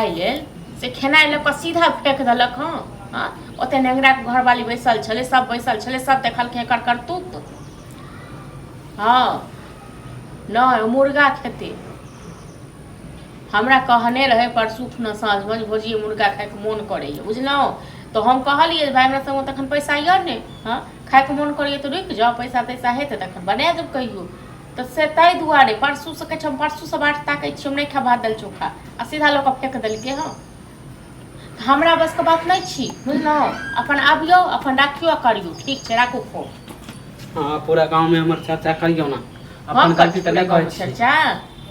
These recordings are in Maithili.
खाय लेल से खेनाइ लऽ कऽ सीधा फेंक देलक हँ। हँ, ओते नेंगराके घरवाली बैसल छलै, सब बैसल छलै, सब देखलकै एकर करतूत। हँ, नहि, ओ मुर्गा खेतै। हमरा कहने रहै परसू खुना साँझमे जे भौजी मुर्गा खायके मोन करैए, बुझलहुँ? तऽ हम कहलियै जे भाय, हमरा संगमे तखन पैसा यऽ नहि। हँ, खायके मोन करैए तऽ रुकि जाउ, पैसा तैसा हेतै तखन बना देब कहियो। तऽ से ताहि दुआरे परसूसँ कहै छै, हम परसूसँ बाट ताकै छी, हम नहि खायब भात दालि चोखा, आ सीधा लऽ कऽ फेक देलकै। हँ, तऽ हमरा बसके बात नहि छी, बुझलहुँ? अपन आबियौ, अपन राखियौ आ करियौ। ठीक छै, राखू फोन। हँ, पूरा गाँवमे हमर चर्चा करियौ ने। हम अपन करै गलती छी तऽ पूरा नहि कहै गाँवमे छी। चर्चा?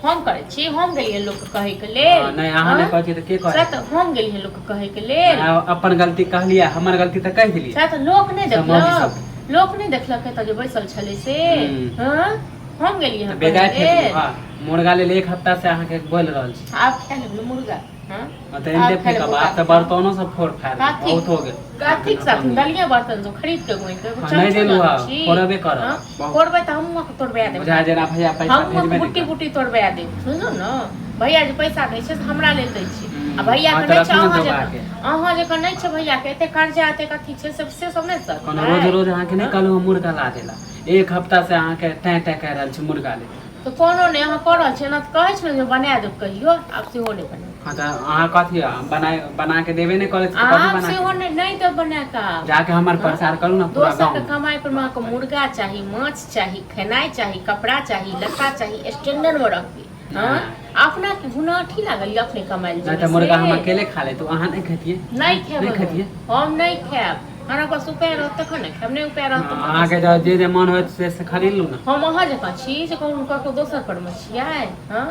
हम करै छी? हम गेलियै लोकके कहैके लेल? हँ, नहि, अहाँ नहि हँ, कहै छियै तऽ के से कहै? तऽ हम गेलियै लोकके कहैके लेल? नहि, अपन गलती कहलियै, हमर गलती तऽ कहि देलियै। सएह तऽ लोक नहि सब मौगी देखलक? सब। लोक नहि देखलक एतऽ जे बैसल छलै से? हम्म। हँ, हम गेलियै तऽ हँ बेजाय कहै फेकलू। लेल? हँ, मुर्गा लेल एक हफ्ता से अहाँके बोलि रहल छी। आब खा लेब मुर्गा? हँ। हँ, तऽ आब एनते खाय ले फेकब मुर्गा आब तऽ बर्तनो सब फोड़ फाड़ देब। कथी? बहुत हो गेल कथीक अहाँके साथ नौटंकी। दलिया बर्तन सब खरीद के गोइन के एगो हँ, नहि चमचो देलहुँ जानै हँ, छी? फोड़बे करब। हँ, बहुत फोड़बै तऽ हमहूँ अहाँके तोड़बा देब। बुझा जेना भैया पैसा हमहूँ अहाँके भेजबे नहि बुट्टी करत। बुट्टी तोड़बा देब, बुझलहुँ ने? भैया जे पैसा दै छै से हमरा लेल दै छै आ हम्म, भैया हँ के तऽ नहि छै रखू ने अहाँ दोबा जकाँ के। अहाँ जकाँ नहि छै भैया के, एते कर्जा एते अथी छै से, से सब नहि कोनो रोज सधतै। रोज अहाँके नहि हँ, कहलहुँ हँ मुर्गा ला देला, एक हफ्ता से अहाँके टैं टैं कहि रहल छी मुर्गा लेल। तऽ कोनो नहि, अहाँ कऽ रहल छी एना तऽ कहै छलहुँ जे बना देब कहियो, आब सेहो नहि बनायब। हँ, तऽ अहाँ कथी बनाय बना के देबे नहि करै छी तऽ कथी आब बना के सेहो देब? नहि, नहि देब बना कऽ आब। जाके हमर हँ, प्रचार करू ने पूरा दोसरके गाँवमे। कमाइ पर अहाँके मुर्गा चाही, माछ चाही, खेनाइ चाही, कपड़ा चाही, लत्ता चाही, स्टैंडर्डमे रहबै। हँ, अपना के गुनाठी लागल यऽ अपने कमायल नहि जेबै तऽ मुर्गा हम से? अकेले खा लेतहुँ, अहाँ नहि खेतियै? नहि खेबै। नहि खेतियै? हम नहि खायब। हमरा पास उपाय रहत तखन ने खायब, नहि उपाय रहत तऽ अहाँके कतऽसँ? जे जे मन होत से से खरीद लू ने। हम अहाँ जकाँ छी जे कहूँ ककरो दोसर पर मे छियै? हँ।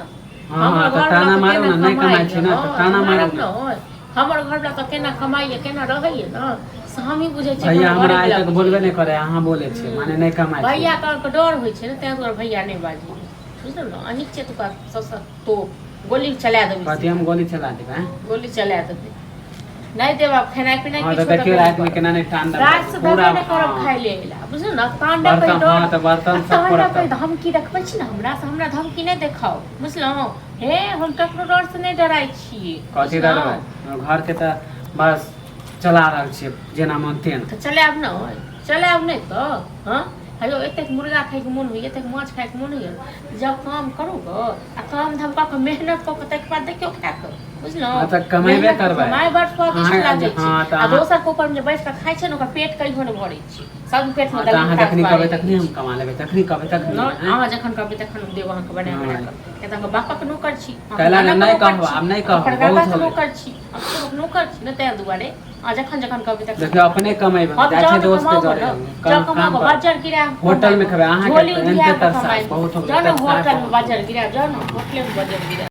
हँ, हमर तऽ घरवला ताना तऽ मारू केना ने, नहि कमाइ कमाइए। छी ने हँ, तऽ ताना मारू मारब ने। ने। हमर घरवला तऽ केना कमाइए, केना रहैए ने, से हमही बुझै छियै। भैया हमर हमरा आइ घरेवला तक बोलबे बुझैए। नहि करे, अहाँ बोलै छियै, माने नहि कमाइ छियै। भैया के डर होइ छै ने, ताहि दुआरे भैया नहि बाजैए, बुझलहुँ ने? अहीं छियै तुका सबसँ तोप, गोली चला देबै। कथी हम सीधा गोली चला देबै? आँय? गोली चला देबै। नहि देब आब खेनाइ पिनाइ। हँ, तऽ किछो देखियौ देबे नहि रातिमे करब। केना नहि तांडव राति करबै से पूरा। देबे नहि करब हँ खाय लेल, बुझलहुँ ने? तांडव बर्तन डर हँ, तऽ आ बर्तन सब तांडव फोड़ब के तब। धमकी देखबै छी ने हमरा से? हमरा धमकी नहि देखाउ, बुझलहुँ? हे, हम ककरो डर से नहि डराइ छियै। कथी बुझलहुँ? डरबै? घरके तऽ बस चला रहल छियै जेना मन तेना। तऽ चलायब ने, चलायब नहि तऽ? हँ, हेलो, एतेक मुर्गा खायके मोन होइए, एतेक माछ खायके मोन होइए, जब काम करू गऽ आ काम धाम कऽ कऽ, मेहनत कऽ कऽ, ताहिके बाद देखियौ खाए कऽ, बुझलहुँ? हँ, तऽ कमेबे मेहनत के करबै। कमाइ बड़ स्वादिष्ट अहाँ लागै छै। हँ, तऽ आ अहाँ दोसरके ऊपरमे जे बैस कऽ खाइ छै ने, ओकर पेट कहियो नहि भरै छै, सब पेटमे हँ, तऽ अहाँ दलिन जखनी कहबै रहै तखनी हम छै। कमा लेबै, तखनी कहबै तखनी। नहि। आँय? अहाँ जखन कहबै तखन हम देब अहाँके बना बना हँ कऽ, किया तऽ अहाँके बापक नौकर छी, अहाँके कैला ने नानाके नहि नौकर कहब छी, आब, नहि अहाँके कहब, बहुत परदादाके हो गेल। नौकर छी, अहाँ सबक नौकर छी ने, ताहि दुआरे अहाँ जखन जखन कहबै तखन। देखियौ, अपने कमेबै। हम जाइ जाउ छियै ने दोस्तके कमाउ जरे ने, जाउ काम कमाउ, काम पर बज्जर गिरायब होटलमे कमायब, खेबै अहाँके। झोली एनते उधियाब तरसा कमायब। बहुत हो जाउ गेल ने तरसा होटलमे बहुत हो बज्जर गेल। गिरायब, जाउ ने होटलेमे बज्जर गिरायब।